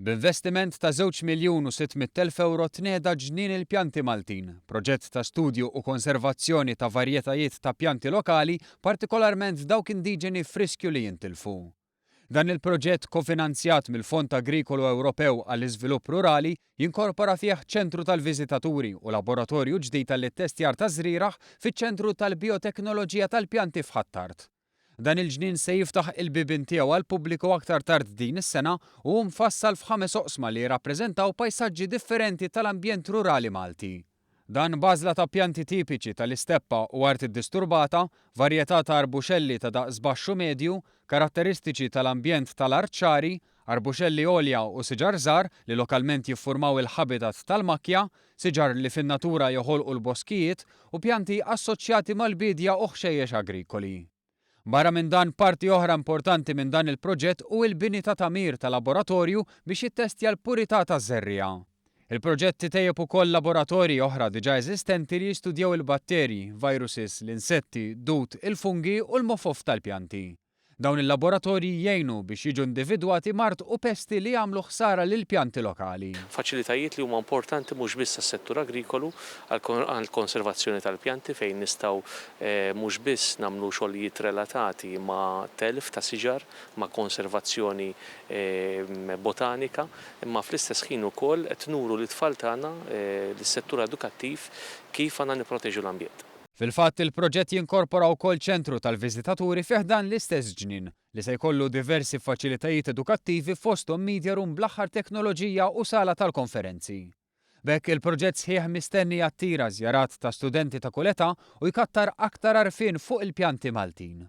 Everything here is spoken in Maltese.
B'investiment ta' żewġ miljun u 600,000 ewro tnieda Ġnien il-Pjanti Maltin, proġett ta' studju u konservazzjoni ta' varjetajiet ta' pjanti lokali, partikolarment dawk indiġeni f'riskju li jintilfu. Dan il-proġett kofinanzjat mill-Fond Agrikolu Ewropew għall-Iżvilupp Rurali jinkorpora fih ċentru tal-viżitaturi u laboratorju ġdid għall-ittestjar taż-żrieragħ fiċ-Ċentru tal-Bijoteknoloġija tal-Pjanti f'Ħ'Attard. Dan il-ġnien se jiftaħ il-bibien tiegħu għall-pubbliku aktar tard din is-sena u hu mfassal f'ħames oqsma li jirrappreżentaw pajsaġġi differenti tal-ambjent rurali Malti. Dan b'għażla ta' pjanti tipiċi tal-isteppa u art iddisturbata, varjetà ta' arbuxelli ta' daqs baxx u medju, karatteristiċi tal-ambjent tal-art xagħri, arbuxelli għolja u siġar żgħar li lokalment jiffurmaw il-ħabitat tal-makkja, siġar li fin-natura joħolqu l-boskijiet u pjanti assoċjati mal-biedja u ħxejjex agrikoli. Barra minn dan, parti oħra importanti minn dan il-proġett hu l-bini ta' tagħmir ta' laboratorju biex jittestja l-purità taż-żerriegħa. Il-proġett itejjeb ukoll laboratorji oħra diġà eżistenti li jistudjaw il-batterji, viruses, l-insetti, dud, il-fungi u l-mofof tal-pjanti. Dawn il-laboratorji jgħinu biex jiġu individwati mard u pesti li jagħmlu ħsara lill-pjanti lokali. Faċilitajiet li huma importanti mhux biss għas-settur agrikolu, għall-konservazzjoni tal-pjanti fejn nistgħu mhux biss nagħmlu xogħlijiet relatati ma' telf ta' siġar, ma' konservazzjoni botanika, imma fl-istess ħin ukoll qed nuru lit-tfal tagħna, lis-settur edukattiv, kif għandna nipproteġu l-ambjent. Fil-fatt, il-proġett jinkorpora wkoll ċentru tal-viżitaturi fi ħdan l-istess ġnien, li se jkollu diversi faċilitajiet edukattivi fosthom media room bl-aħħar teknoloġija u sala tal-konferenzi. B'hekk il-proġett sħiħ mistenni jattira żjarat ta' studenti ta' kull età u jkattar aktar għarfien fuq il-pjanti Maltin.